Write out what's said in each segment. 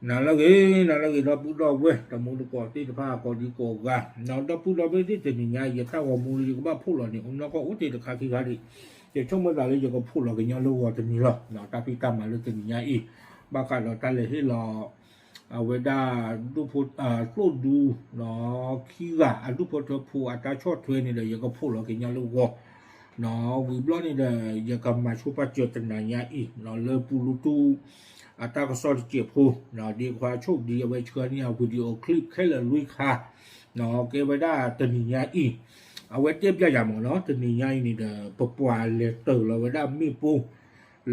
နၤလၢအဂ့ၤ နၤလၢအဂ့ၤ ဒီပုၢ်ဒီဝဲၢ် တမူတကိးသ့ၣ်တဖၣ် ကိးဒံကိးဂၤ, ဒီပုၢ်ဒီဝဲၢ်သ့ၣ် တနံၤညါအံၤ ယတၢ်ဂီၤမူလၢယကဘၣ်ဖီၣ်လီၤန့ၣ် အိၣ်နီၢ်ကီၢ်အိၣ်တ့ၢ်တခါခံခါဒံး, ယဆိကမိၣ်သးလၢယကဖီၣ်လီၤကညီလၢဂီၤတနံၤလီၤ. တၢ်ဖံးတၢ်မၤလၢတနံၤညါအံၤ ဘၣ်ဃးဒီးတၢ်လဲၤဟ့ၣ်လီၤ အဝဲဒၣ်ဒူၣ်ဖိ သိၣ်ဒူ ခံဂၤ အဒူၣ်ဖိထၢဖိအတၢ်ဆီၣ်ထွဲန့ၣ်ဒီး ယကဖီၣ်လီၤကညီလၢဂီၤ ဝံၤဘျီန့ၣ်ဒီး ယကမၤဆိပာ်စၢၤတနၤညါအံၤ လၢပူလူတူၢ် အတၢ်ကစီၣ်တစဲးဖိ ဒ်ခွါဆိၣ်ဒံ အဝဲဆှၢန့ၢ်ယၤ video clip ခဲလၢာ်လွံၢ်ခါ ကဲဝဲဒၣ်တနံၤညါအံၤ အဝဲတဲပျးယၤမ့ၢ်နီၤ တနံၤညါအံၤန့ၣ်ဒီး ပပှၤလဲၤတၢၤလီၤဝဲဒၣ်မ့ၣ်ပိၢ်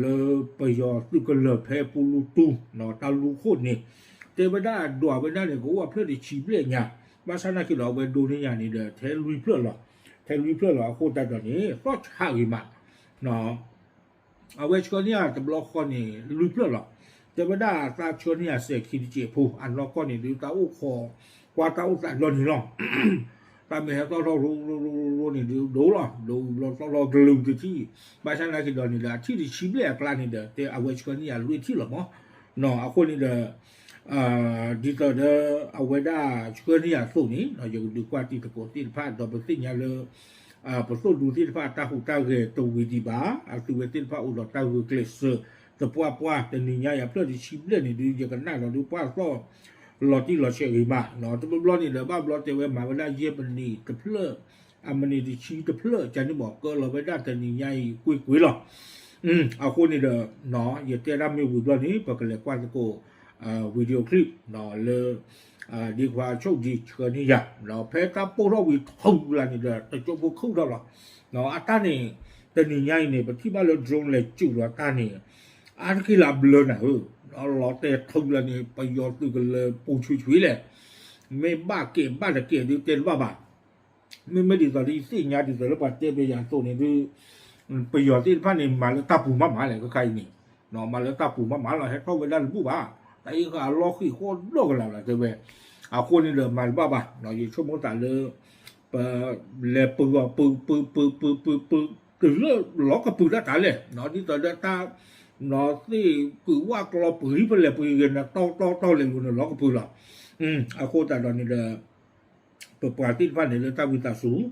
လၢပယီၤသုးကလၢၤဖဲပူလူတူၢ် တၢ်လူၢ်ခိၣ်န့ၣ် တဲဝဲဒၣ်ဒွးဝဲဒၣ်န့ၣ် ကအိၣ်အဖျၢၣ်တဆံဘျဲၣ်ညါ, ဘၣ်ဆၣ်နာ်က့ဒီးအဝဲဒိးန့ၢ်ယၤန့ၣ်ဒီး ထဲလွံၢ်ဖျၢၣ်လီၤ, ထဲလွံၢ်ဖျၢၣ်လီၤ အဃိသတးဒီးန့ၣ် သီၣ်ဆးဂ့ၤမး အဝဲဆှၢန့ၢ်ယၤတဘျီဃီန့ၣ် လွံၢ်ဖျၢၣ်လီၤ. တဲဝဲဒၣ်သးဆှၢန့ၢ်ယၤစဲးခံတစဲးဖိ အနီၢ်ကီၢ်န့ၣ်ဒုး တၢ်အိၣ်ခိး ကွၢ်တၢ်အိၣ်သးဒီနံၤလီၤ. တၢ်မ့ၢ်ဟဲသီၣ်ထီၣ်ရိရိရိန့ၣ်ဒုး ဒိလီၤ ဒိဝံၤဘျီသီၣ်ထီၣ်ကလုာ်တထံၣ်, ဘၣ်ဆၣ်နာ်က့ဒီးန့ၣ်ဒီး အထံၣ်တဆံဘျဲၣ်အကျါန့ၣ်ဒီး တဲအဝဲဆှၢန့ၢ်ယၤလွံၢ်ထံၣ်လီၤမး. အဃိန့ၣ်ဒီး ဒ်သိးဒီး အဝဲဒၣ်ဆှၢန့ၢ်ယၤအသိးန့ၣ် ယကဒုးကွၢ်တံၤသကိးသ့ၣ်တဖၣ် ဒီးပသ့ၣ်ညါလၢ ပသိၣ်ဒူသ့ၣ်တဖၣ်အတၢ်ဟူးတၢ်ဂဲၤတဝံၤဒံးဘၣ်, အသုဝဲသ့ၣ်တဖၣ်အိၣ်ဒီးတၢ်ဂုာ်ကျဲးစၢးသပှၢ်ပှၢ် တနံၤညါအံၤအဖျၢၣ်တဆံဘျဲၣ်န့ၣ်ဒုး ယကနၣ်ဒီးဒုးပှၢ်သီၣ်လီၤတံၢ်လီၤဆဲးဂ့ၤမး, တဘျီဘျီန့ၣ်ဒီး ဘၣ်ဘျီတဲဝဲမၤဝဲဒၣ်ယဲၢ်မံးနံးတဖျၢၣ် အမံးနံးတဆံတဖျၢၣ် ကန့ၣ်မ့ၢ် ကၢလီၤဝဲဒၣ်တနံၤညါအံၤကွ့ၢ်ကွ့ၢ်လီၤ. အဃိန့ၣ်ဒီး ယတဲဒၣ်မ့ၢ်ဝံၤဘျီန့ၣ် ပကလဲၤကွၢ်သကိး video clip လၢ ဒ်ခွါဆိၣ်ဒံဆှၢန့ၢ်ယၤ ဖဲတၢ်ပိၢ်ထီၣ်ဝံၤထီၣ်လၢ်န့ၣ်ဒီး တကၠိဖိခုၣ်ထီၣ်လီၤ. အတၢ်န့ၣ် တနံၤညါအံၤန့ၣ် ပထံၣ်ဘၣ်လၢ drone လဲၤစူးလီၤတၢ်န့ၣ် အါတက့ၢ်လၢအဘျၢနၤဧၢ, လီၤတဲာ်ထူလၢ်န့ၣ် ပယီၤသုးကလၢၤပူၤဆှံဆှံလဲၣ်, မ့ၢ်ဘၣ်ကဲးဘၣ်တကဲးဒုးတဲတဘၣ်ဘၣ်. မ့မ့ၢ်ဒ်သိးလၢယသ့ၣ်ညါဒ်သိးလၢပှၤတဲပျးယၤအသိးန့ၣ်ဒုး ပယီၤသ့ၣ်တဖၣ်န့ၣ် မၤလၢတၢ်ပူၤမးမးလဲၣ် ခဲခါအံၤန့ၣ်, မၤလၢတၢ်ပူၤမးမးလီၤ ဟဲထီၣ်ဝဲဒၣ်တဘူၣ်ဘၣ်, တၢ်အံၤဃာ်အလီၢ်ဃံးဃီဒီကလးလီၤတဲဝဲ, အဃိန့ၣ်ဒီးမၤတဘၣ်ဘၣ်, ယဆိကမိၣ်သးလၢ ပလဲၤပၢၤအီၤပၢၤပၢၤပၢၤပၢၤပၢၤပၢၤ တုၤလၢလီၤကပုာ်ဒၣ်တၢ်လဲၣ်, ဒ်သိးဒီးတၢ် သ့ၣ်ကုာ်ဝၣ်ကျီပှ့ၤ ပလဲၤပှ့ၤဂ့ၤန့ၣ် တီတီတီလဲၤလိၤန့ၣ်လီၤကပုာ်လီၤ. အဃိသတးဒီးန့ၣ်ဒီး ပပှၤသ့ၣ်တဖၣ်န့ၣ်လၢတၢ်ဝံသးစူၤ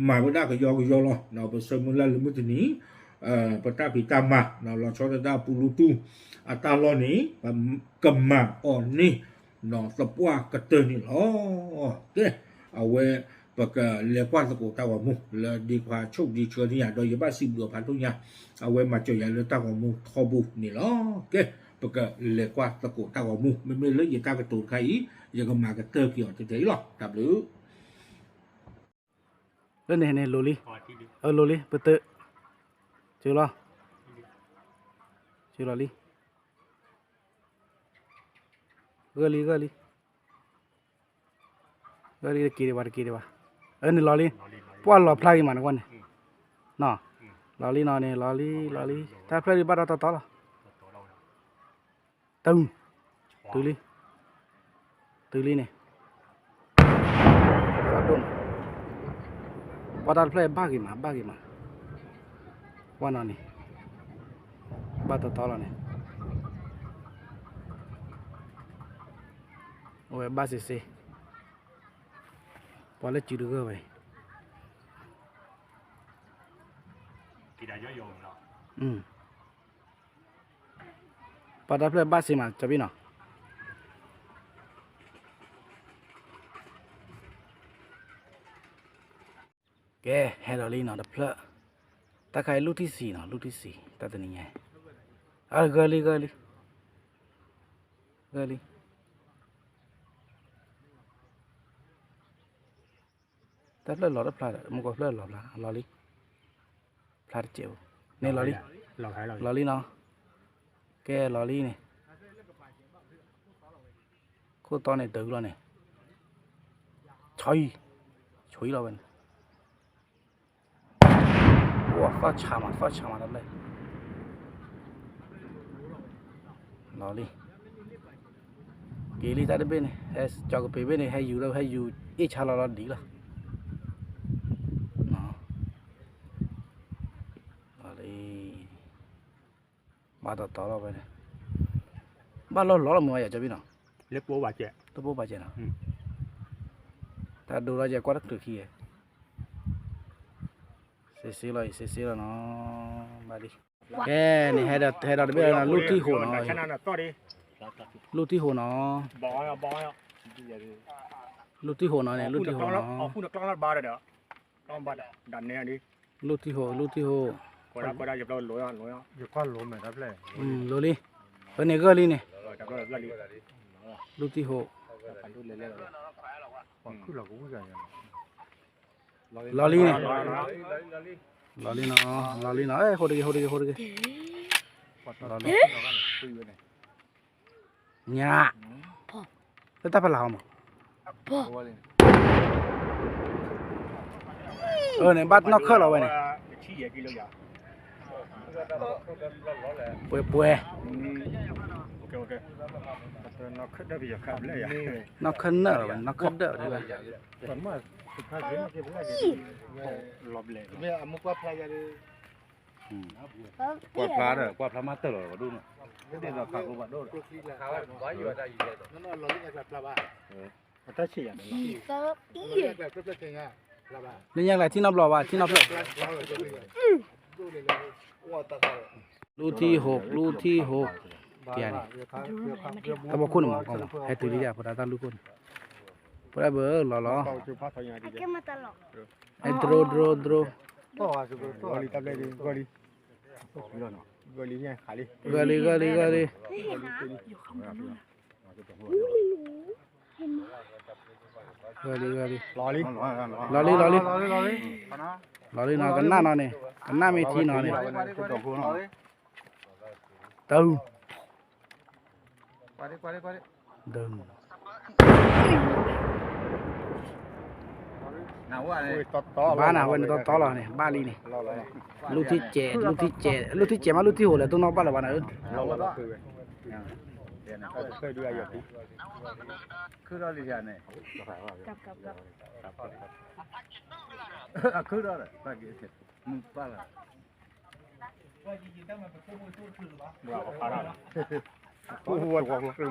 မၤဝဲဒၣ်ကယီကယီလီၤ. ပဆၢမုၢ်လၢ်လၢမုၢ်တနံၤ ပတၢ်ဖံးတၢ်မၤ လီၤဆီဒၣ်တၢ်ပူလူတူၢ် အတၢ်လီၢ်န့ၣ် ပကမၤအီၤန့ၢ် သပှၢ်ကတၢၢ်န့ၣ်လီၤ. ကဲ အဝဲ ပကလဲၤကွၢ်သကိးတၢ်ဂီၤမူ လၢဒ်ခွါဆိၣ်ဒံဆှၢန့ၢ်ယၤ ဒီးယဘၣ်စံးဘျုးအီၤဖးဒိၣ်ညါ, အဝဲမၤစၢၤယၤလၢတၢ်ဂီၤမူထီဘိန့ၣ်လီၤ. ကဲ ပကလဲၤကွၢ်သကိးတၢ်ဂီၤမူ မ့မ့ၢ်လၢယတၢ်ကတိၤတခါအံၤ ယကမၤကတၢၢ်က့ၤအီၤတဲအံၤလီၤ. တၢ်ဘျုး လၢန့ၣ်န့ၣ် လိၤလံ, အလိၤလံ ပတၢၢ်, စၢလီၤ, စၢလီၤလံ, ဂၢၢ်လံ ဂၢၢ်လံ, ဂၢၢ်လံ တက့ၤဒံးဘၣ် တက့ၤဒံးဘၣ်, အန့ၣ်လီၤလံ, ပှၢ်လီၤဖျါဂ့ၤမးနကွၢ်န့ၣ်, လီၤလံနီၤန့ၣ် လီၤလံ လီၤလံ, တၢ်ဖျၢၣ်ဒံးဘၣ်ဒီးတီတီလီၤ. တုၤ, တုၤလံ, တုၤလံန့ၣ်, ဒိၣ်န့ၣ်, ပှၤတၢ်တဖျၢၣ်ဘၣ်ဂ့ၤမး ဘၣ်ဂ့ၤမး, ကွၢ်နီၤန့ၣ်, ဘၣ်တီတီလီၤန့ၣ်, အဝဲဘၣ်စ့စ့, ပှၤလၢစုတဂၢၢ်ဝဲ ပှၤတၢ်ဖျၢၣ်ဘၣ်စ့မး ကၠီဘံၣ်နီၤ, ကဲ ဟဲဒီးလံနီၤ တဖျၢၣ်, တၢ်ခါအံၤလူၢ်ထံၣ်ဆံးနီၤ လူၢ်ထံၣ်ဆံး တၢ်တနံၤညါ, အဂၢၢ်လံ ဂၢၢ်လံ, ဂၢၢ်လံ တၢ်ဖျၢၣ်လီၤတဖျါဒီး မူကီၢ်ဖျၢၣ်လီၤဖျါ လီၤလံ, ဖျါတစဲးဧိၤ, န့ၣ်လီၤလံ, လီၤလံနီၤ, ကဲလီၤလံန့ၣ်, ခိၣ်တီန့ၣ်တုၤလီၤန့ၣ်, ဆွံ, ဆွံလီၤဝဲန့ၣ် သီၣ်ဆးမး သီၣ်ဆးမးတၢ်ဖျၢၣ်, လီၤလံ, က့ၤလံတၢ်တဘ့ၣ်န့ၣ် ဟဲကၠီကပ့ၤဘ့ၣ်န့ၣ် ဟဲယူၤလၢဟဲယူၤအ့ၣ်ဆါလီၤလီၤဒ်လီၤ, လီၤလံ, ဘၣ်တီတီလီၤဝဲန့ၣ်, ဘၣ်လီၤလီၤလီၤမုၢ်ဝဲယၤကၠီဘံၣ်နီၤ လၢပအိၣ်ဘၣ်ကဲ, တပိၢ်ဘၣ်ကဲနီၤ, တၢ်ဒိလီၤကဲကွၢ်တချုးခံဂ့ၤ, စ့စ့လီၤအံၤ စ့စ့လီၤနီၤ, ဘၣ်လံ, ကဲန့ၣ် ဟဲဒီးတဘ့ၣ်နီၤ လူၢ်ထံၣ်ဟိးနီၤ, လူၢ်ထံၣ်ဟိးနီၤ, လူၢ်ထံၣ်ဟိးနီၤန့ၣ် လူၢ်ထံၣ်ဟိးနီၤ, လူၢ်ထံၣ်ဟိး လူၢ်ထံၣ်ဟိး, ယကွၢ်လိၤလံ, ပန့ၣ်ဂၢၢ်လံန့ၣ်, လူၢ်ထံၣ်ဟိး, လီၤလံန့ၣ်, လီၤလံနီၤ, လီၤလံနီၤ, ဟိးတဂ့ၤ ဟိးတဂ့ၤ ဟိးတဂ့ၤ, လီၤလံ, ညါ, လၢတၢ်ဖးလၢ်ဟီမး, အန့ၣ် ဘၣ်နီၢ်ခၢၣ်လီၤဝဲန့ၣ်, ပှဲၤပှဲၤ, နီၢ်ခၢၣ်နၢၣ်လီၤဝဲ နီၢ်ခၢၣ်ဒၢၣ်ဝဲ, ကွၢ်ဖျါဒီး ကွၢ်ဖျါမးတၢၢ်လီၤ ဘၣ်ဒိၣ်နီၤ, ဒ်သိးခးကိးဘၣ်ဒိၣ်ဒီး, လၢညါကလၢ်ထံနီတဘျီဘၣ် ထံနီတဖျၢၣ်, လူထံၣ်ဟိး လူထံၣ်ဟိး, ကန့ၣ်, တၢ်ဘီခိၣ်န့ၣ်မး ဟဲတုၤလံယၤ ဖိဒါတၢ်လူၢ်ခိၣ်န့ၣ်, ဖိဒါဘၣ်လီၤလီၤ, အဲ drone drone drone, ဂၢၢ်လံ ဂၢၢ်လံ ဂၢၢ်လံ, ဂၢၢ်လံ ဂၢၢ်လံ, လီၤလံ လီၤလံ, လီၤလံနီၤ ကနၣ်နီၤန့ၣ်, ကနၣ်မ့ၢ်ထံနီၤန့ၣ်, တၢ်, ဒၢ, ဘၣ်နၤဝဲန့ၣ် တီတီလီၤန့ၣ် ဘၣ်လံန့ၣ်, လူထံၣ်စဲး လူထံၣ်စဲး လူထံၣ်စဲးမး လူထံၣ်ဟိးလဲၣ် တိၢ်နီၣ်ဘၣ်လၢၤဘၣ်နၤဧၢ,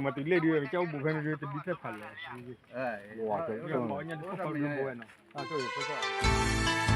မၤတုၤလ့ၣ်ဒုး ကၠီအိၣ်ဘူးဖဲန့ၣ်ဒုး တဒုးဖျဲၣ်ဖးလဲၣ်, ဝဲနီၤ,